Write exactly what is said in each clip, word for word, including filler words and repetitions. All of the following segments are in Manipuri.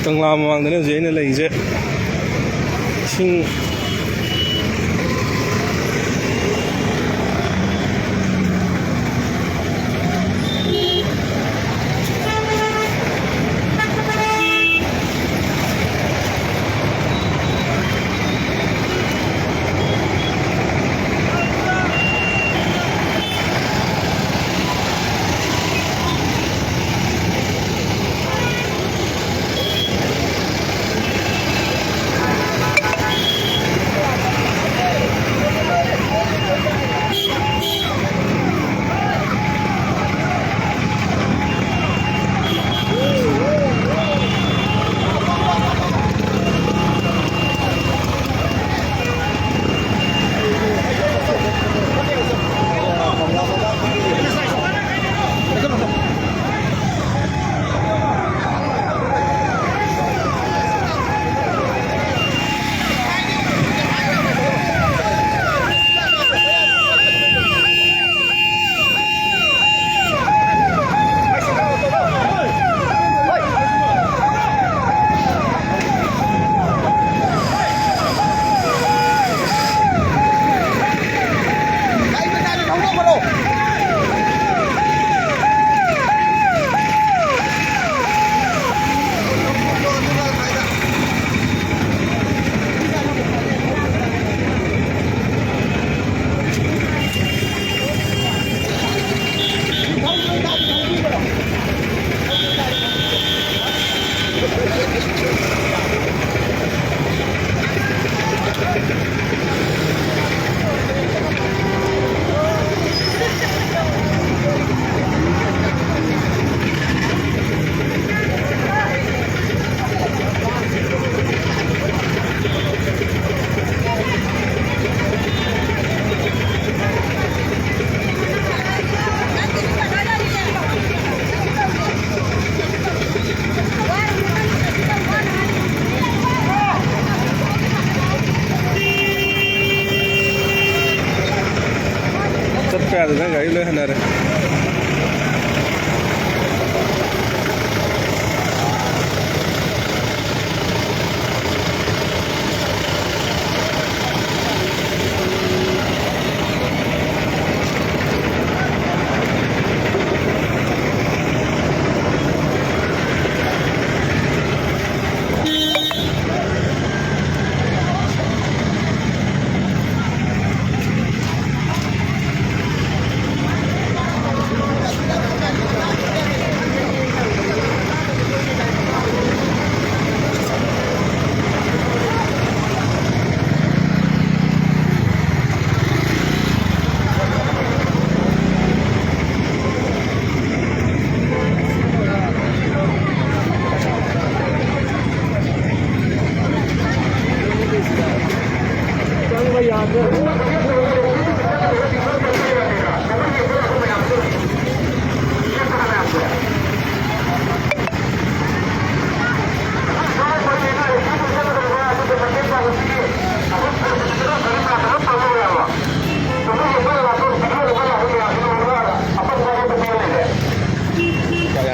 ꯀꯪꯂꯥ ꯃꯃꯥꯡꯗꯅꯦ ꯍꯧꯖꯤꯛ ꯑꯩꯅ ꯂꯩꯔꯤꯁꯦ꯫ ꯏꯁꯤꯡ ꯆꯠꯄ ꯌꯥꯗꯗꯅ ꯒꯥꯔꯤ ꯂꯣꯏ ꯍꯟꯅꯔꯦ꯫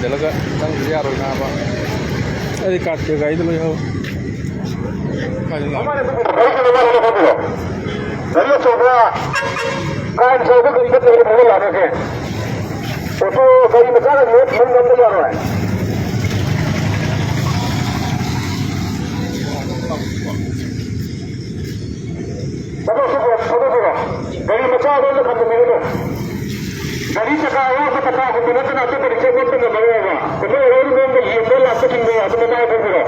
ꯆꯠꯂꯒ ꯆꯪꯗ꯭ꯔꯗꯤ ꯌꯥꯔꯣꯏ ꯅꯥꯕ꯫ ꯑꯩꯗꯤ ꯀꯥꯔꯠꯀꯤ ꯒꯥꯔꯤꯗ ꯂꯣꯏ ꯍꯧ-, ꯀꯥꯏꯗ ꯂꯥꯛꯑꯣ? ꯒꯥꯔꯤ ꯑꯆꯧꯕ, ꯀꯥꯔ ꯑꯆꯧꯕ ꯒꯥꯔꯤ ꯈꯛꯇ ꯂꯩꯔꯒ ꯂꯥꯛꯑꯒꯦ꯫ ꯑꯣꯇꯣ ꯒꯥꯔꯤ ꯃꯆꯥꯒꯗꯤ ꯃꯅꯨꯡꯗ ꯑꯝꯇ ꯌꯥꯔꯣꯏ꯫ ꯊꯥꯗꯣꯛꯈꯣ, ꯊꯥꯗꯣꯛꯈꯣ꯫ ꯒꯥꯔꯤ ꯃꯆꯥꯗꯣ ꯑꯝꯇ ꯈꯟꯗꯣꯛꯄꯤꯔꯣ꯫ ꯒꯥꯔꯤ ꯆꯀꯥ ꯑꯌꯥꯎꯕ ꯇꯥꯇꯥꯒꯨꯝꯕ ꯅꯠꯇꯅ ꯑꯇꯣꯞꯄꯗꯤ ꯆꯦꯟ ꯈꯣꯠꯄ ꯉꯝꯃꯔꯣꯏꯕ꯫ ꯑꯩꯈꯣꯏ ꯑꯔꯣꯏꯕ ꯃꯑꯣꯡꯗ ꯌꯦꯡꯕ ꯂꯥꯛꯄꯁꯤꯡꯗꯣ ꯑꯗꯨ ꯃꯃꯥꯏ ꯐꯝꯕꯤꯔꯣ꯫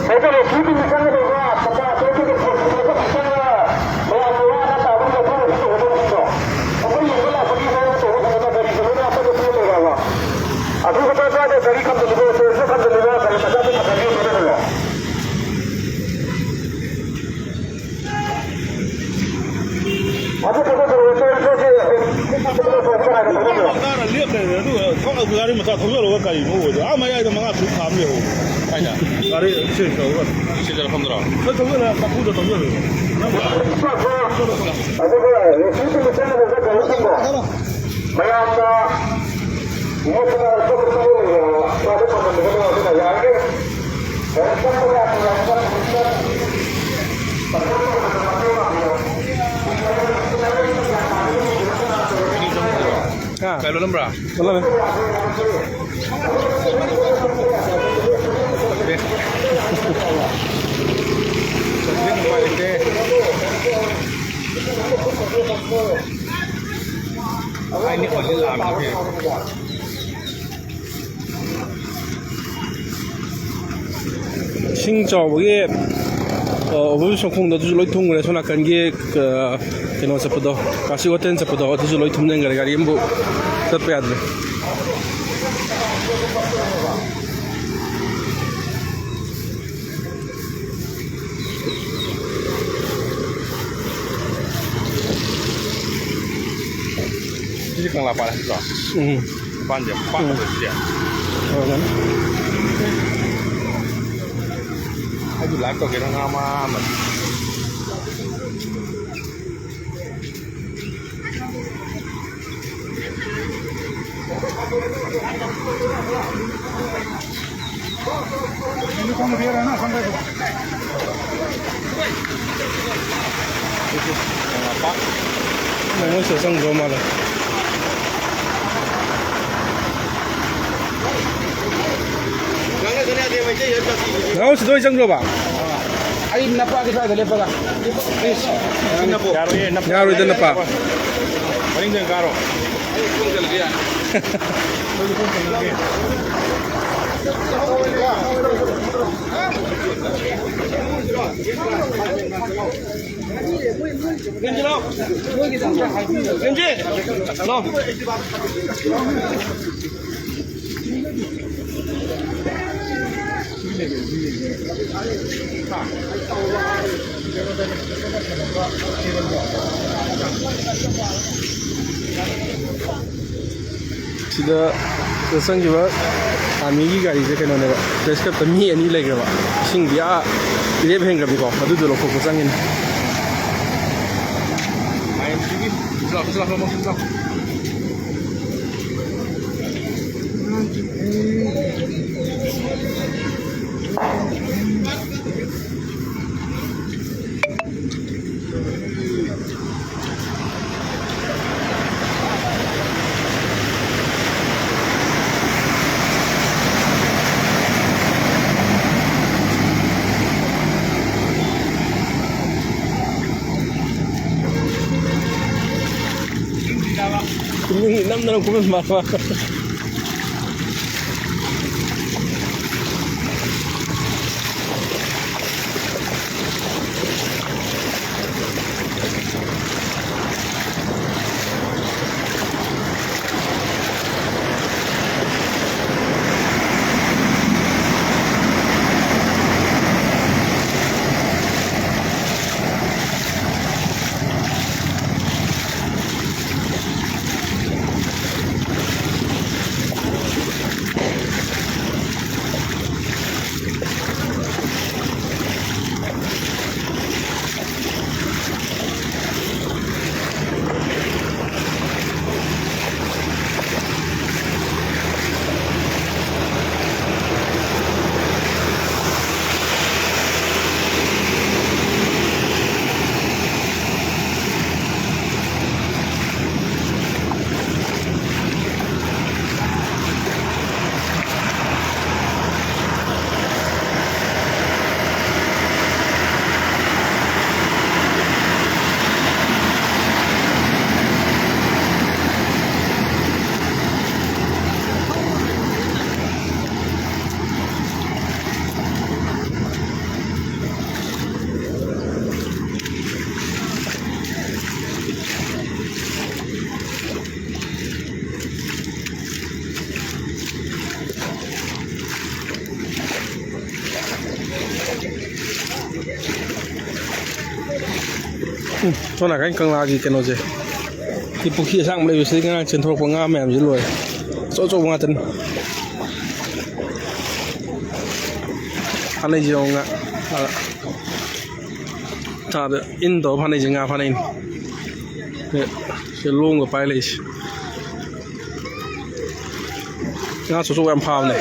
ꯍꯣꯇꯦꯜ ꯑꯁꯤꯒꯤ ꯆꯪꯒꯗꯧꯕ ꯇꯥꯇꯥ ꯑꯁꯤꯒꯤ ꯄꯣꯠ ꯆꯩ ꯈꯔ ꯃꯌꯥꯝꯅ ꯋꯥꯅ ꯇꯥꯕ ꯃꯊꯧ ꯑꯁꯤ ꯇꯧꯒꯗꯧꯕꯁꯤꯡꯗꯣ ꯑꯩꯈꯣꯏ ꯌꯦꯡꯕ ꯂꯥꯛꯄꯒꯤ ꯃꯑꯣꯡꯗ ꯇꯧꯕꯁꯤꯡꯗꯨꯅ ꯒꯥꯔꯤ ꯆꯠꯂꯒ ꯑꯇꯣꯞꯄ ꯆꯦꯜꯂꯣꯏꯕ꯫ ꯑꯗꯨ ꯈꯛꯇ ꯅꯠꯇꯦ, ꯒꯥꯔꯤ ꯈꯝꯖꯤꯜꯂꯤꯕ, ꯁꯣꯔꯣꯛꯇ ꯈꯝꯖꯤꯜꯂꯤꯕ ꯒꯥꯔꯤ ꯃꯆꯥꯗꯨ ꯈꯝꯖꯤꯜꯂꯤꯕ꯫ ꯑꯗꯨ ꯈꯛꯇ ꯁꯣꯔꯣꯛꯇ ꯆꯠꯂꯤꯕ꯫ ꯂꯦꯞ ꯂꯩꯔꯦ, ꯑꯗꯨꯒ ꯊꯧ-, ꯒꯥꯔꯤ ꯃꯆꯥ ꯊꯧꯖꯜꯂꯒ ꯀꯔꯤꯅꯣ ꯑꯣꯏꯗꯣ? ꯑꯥ ꯃꯌꯥꯏꯗ ꯃꯉꯥ ꯇꯔꯨꯛ ꯈꯥꯝ ꯂꯩꯍꯧꯕ꯫ ꯀꯥꯏꯗ? ꯒꯥꯔꯤ ꯁꯤ ꯇꯧꯔꯒ꯫ ꯁꯤ ꯆꯠꯂ ꯐꯝꯗ꯭ꯔꯣ? ꯁꯤ ꯊꯧꯖꯜꯂ ꯃꯄꯨꯗ ꯊꯧꯖꯜꯂꯨ꯫ ꯑꯗꯨꯒ ꯔꯦꯁꯤꯒꯤ ꯃꯆꯥꯗꯨꯗ ꯒꯥꯔꯤꯁꯤꯡꯗꯣ ꯃꯌꯥꯝꯅ ꯃꯣꯠꯇꯅ ꯑꯇꯣꯞꯄ ꯆꯠꯂ ꯂꯩꯔꯦ꯫ ꯃꯥꯗꯣ ꯐꯪꯍꯟꯗꯕ ꯑꯗꯨꯅ ꯌꯥꯔꯤꯈꯩ ꯍꯦꯛ ꯆꯠꯄꯒ ꯃꯌꯥꯝꯅ ꯍꯥ? ꯀꯩ ꯂꯣꯜꯂꯝꯕ꯭ꯔꯥ? ꯂꯣꯜꯂꯝꯃꯦ꯫ ꯆꯠꯄꯗꯤ ꯅꯨꯡꯉꯥꯏꯇꯦ꯫ ꯑꯩꯅ ꯑꯣꯏꯍꯜꯂꯛꯑꯕꯅꯤ꯫ ꯏꯁꯤꯡ ꯆꯥꯎꯕꯒꯤ, ꯑ, ꯑꯣꯚꯔ ꯁꯣꯡꯈꯣꯡꯗꯣ ꯑꯗꯨꯁꯨ ꯂꯣꯏ ꯊꯨꯝꯈ꯭ꯔꯦ꯫ ꯁꯣꯝ ꯅꯥꯀꯟꯒꯤ, ꯑ, ꯀꯩꯅꯣ ꯆꯠꯄꯗꯣ, ꯀ꯭ꯂꯥꯁꯤꯛ ꯍꯣꯇꯦꯜ ꯆꯠꯄꯗꯣ ꯑꯗꯨꯁꯨ ꯂꯣꯏ ꯊꯨꯝꯖꯤꯟꯈ꯭ꯔꯦ꯫ ꯒꯥꯔꯤ ꯑꯃꯕꯨ ꯆꯠꯄ ꯌꯥꯗ꯭ꯔꯦ꯫ ꯁꯤꯁꯦ ꯀꯪꯂꯥ ꯄꯥꯠ ꯅꯠꯇ꯭ꯔꯣ? ꯎꯝ꯫ ꯃꯄꯥꯟꯁꯦ ꯌꯥꯝ ꯄꯥꯛ ꯎꯝ꯫ ꯇꯧꯋꯦ ꯁꯤꯁꯦ꯫ ꯑꯣꯏꯔꯝꯒꯅꯤ꯫ ꯑꯩꯁꯨ live ꯇꯧꯒꯦꯅ ꯉꯥ ꯃꯥ ꯑꯃ꯫ ꯃꯣꯏꯁꯨ ꯆꯪꯗ꯭ꯔꯣ ꯃꯥꯜꯂꯦ꯫ ꯅꯅꯥꯎ ꯁꯤꯗ ꯑꯣꯏ ꯆꯪꯗ꯭ꯔꯣꯕ? ꯑꯩ ꯅꯄꯥꯒꯤ ꯁ꯭ꯋꯥꯏꯗ ꯂꯦꯞꯄꯒ꯫ ꯌꯥꯔꯣꯏꯌꯦ, ꯅꯞ-, ꯌꯥꯔꯣꯏꯗ, ꯅꯄꯥ꯫ ꯃꯅꯤꯡꯗ ꯑꯣꯏꯅ ꯀꯥꯔꯣ꯫ ꯔꯦꯟꯖꯤ, ꯂꯥꯎ꯫ ꯔꯦꯟꯖꯤ, ꯂꯥꯎ꯫ ꯁꯤꯗ ꯆꯪꯈꯤꯕ ꯑꯥꯔꯃꯤꯒꯤ ꯒꯥꯔꯤꯁꯦ ꯀꯩꯅꯣꯅꯦꯕ, ꯄ꯭ꯔꯦꯁ ꯀ꯭ꯂꯕꯇ ꯃꯤ ꯑꯅꯤ ꯂꯩꯈ꯭ꯔꯕ, ꯏꯁꯤꯡꯗꯤ ꯑꯥ ꯏꯔꯦꯞ ꯍꯦꯟꯈ꯭ꯔꯕꯤꯀꯣ, ꯑꯗꯨꯗꯣ ꯂꯧꯊꯣꯛꯄ ꯆꯪꯉꯤꯅꯤ꯫ ꯀꯨꯝꯍꯩ ꯅꯝꯗꯅ ꯀꯨꯝꯍꯩ ꯃꯥꯟꯕ꯫ ꯁꯣꯝ ꯅꯥꯀꯟ ꯀꯪꯂꯥꯒꯤ ꯀꯩꯅꯣꯁꯦ, ꯁꯤ ꯄꯨꯈ꯭ꯔꯤ ꯑꯁꯥꯡꯕ ꯂꯩꯕꯁꯤꯗꯒꯤ ꯉꯔꯥꯡ ꯆꯦꯟꯊꯣꯔꯛꯄ ꯉꯥ ꯃꯌꯥꯝꯁꯤ ꯂꯣꯏꯔꯦ꯫ ꯑꯆꯧ ꯑꯆꯧꯕ ꯉꯥꯛꯇꯅꯤ꯫ ꯐꯥꯅꯩꯁꯦ ꯌꯦꯡꯉꯣ ꯉꯥ꯫ ꯑꯥ꯫ ꯊꯥꯗ ꯏꯟ ꯇꯧꯔ ꯐꯥꯅꯩꯁꯦ ꯉꯥ ꯐꯥꯅꯩꯅꯤ꯫ ꯁꯤ ꯂꯣꯡꯒ ꯄꯥꯏ ꯂꯩꯁꯦ꯫ ꯉꯥ ꯑꯆꯧ ꯑꯆꯧꯕ ꯌꯥꯝ ꯐꯥꯕꯅꯦ꯫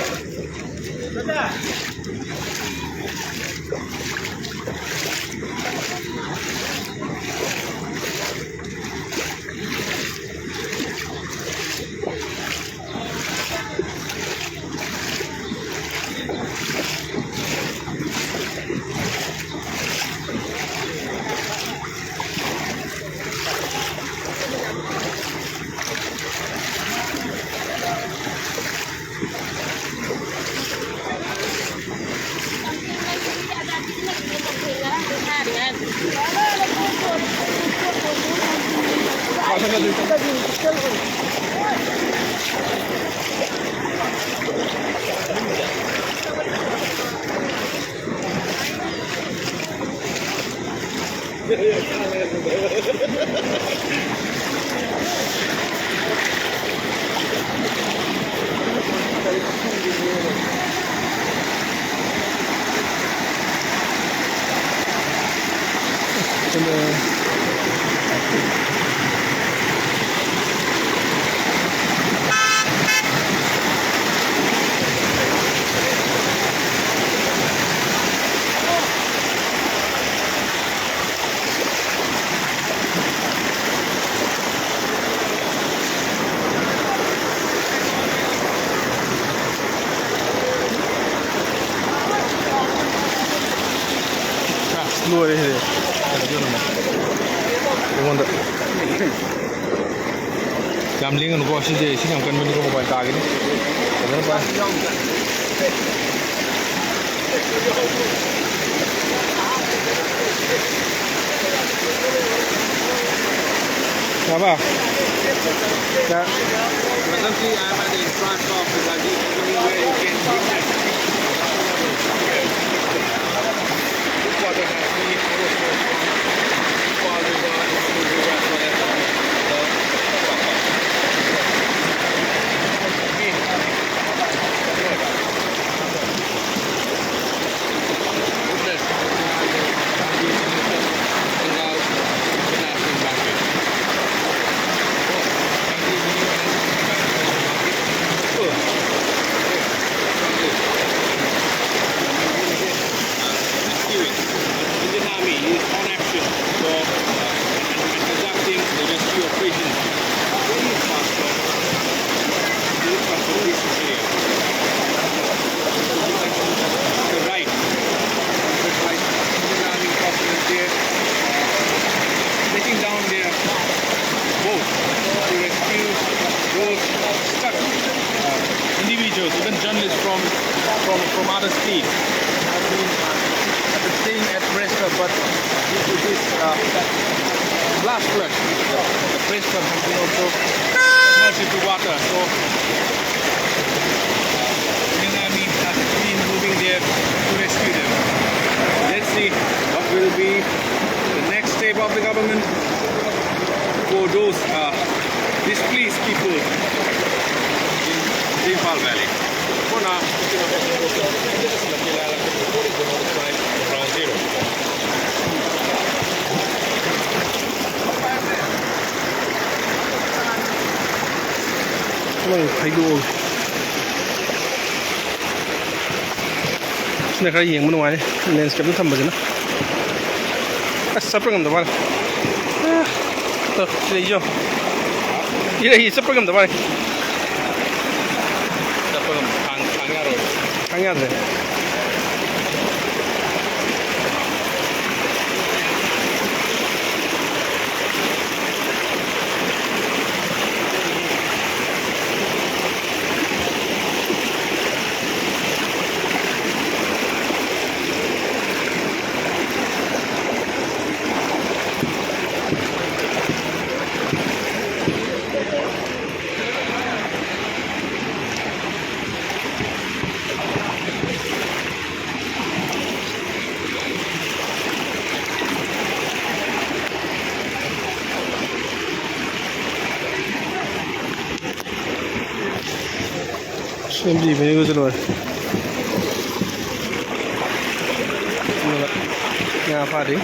ꯑꯁ, ꯂꯣꯏꯔꯦꯍꯦ꯫ ꯑꯩꯉꯣꯟꯗ ꯌꯥꯝ ꯂꯦꯡꯒꯅꯨꯀꯣ, ꯁꯤꯁꯦ ꯏꯁꯤꯡ ꯌꯥꯝ ꯀꯟꯕꯅꯤꯀꯣ, ꯃꯣꯕꯥꯏꯜ ꯇꯥꯒꯅꯤ꯫ ꯐꯖꯅ ꯄꯥꯏ꯫ ꯕꯥꯕꯥ, ꯀꯌꯥ? Presently, I am at the entrance of the Rajiv Trivedi, where you can witness the water has been overflowed. Indian Army is on action. So, uh, and, and conducting the rescue operation very fast. This is from the area. The right, the right, Indian Army personnel there, uh, taking down their boat to rescue those stuck, uh, individuals, even journalists from, from, from other states have been, uh, have been staying at Brest, but due to this, uh, flash flood, the Brest has been also submerged into water. So, Indian Army has been moving there to rescue them. Let's see what will be the next step of the government for those, uh, displaced people in the Imphal Valley. For now, ꯂꯣꯏ ꯐꯩꯗꯣꯛꯑꯒꯦ꯫ ꯁꯤꯅ ꯈꯔ ꯌꯦꯡꯕ ꯅꯨꯡꯉꯥꯏ, ꯂꯦꯟꯁ꯭ꯀꯦꯞꯇ ꯊꯝꯕꯁꯤꯅ꯫ ꯑꯁ, ꯆꯠꯄ ꯉꯝꯗ ꯃꯥꯜꯂꯦ꯫ ꯑ, ꯇꯣ, ꯁꯤ ꯂꯩꯁꯤ ꯌꯦꯡꯉꯣ꯫ ꯁꯤ ꯂꯩ, ꯆꯠꯄ ꯉꯝꯗ ꯃꯥꯜꯂꯦ꯫ ꯆꯠꯄ ꯉꯝꯗ, ꯊꯥꯡ, ꯊꯥꯡ ꯌꯥꯔꯣꯏ꯫ ꯊꯥꯡ ꯌꯥꯗ꯭ꯔꯦ꯫ ꯁꯦꯝꯕꯤꯕꯅꯤꯒꯁꯨ ꯂꯣꯏꯔꯦ꯫ ꯑꯗꯨꯒ ꯉꯥ ꯐꯥꯔꯤ꯫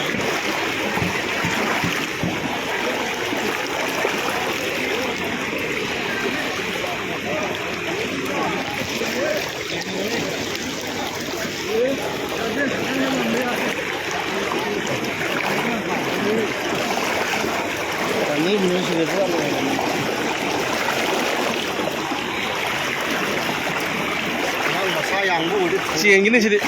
ꯆꯦꯟꯒꯤꯅꯤ ꯁꯤꯗꯤ꯫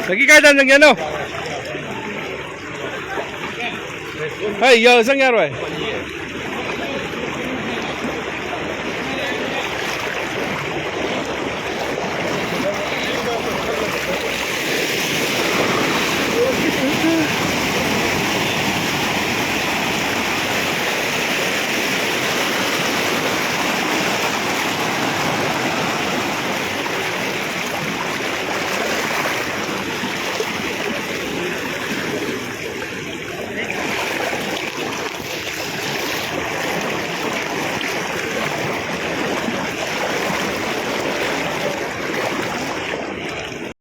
ꯗꯒꯤ ꯀꯥꯏꯗ ꯆꯪꯒꯦ ꯍꯥꯏꯅꯣ? ꯍꯩ, ꯌꯥ-, ꯆꯪ ꯌꯥꯔꯣꯏ꯫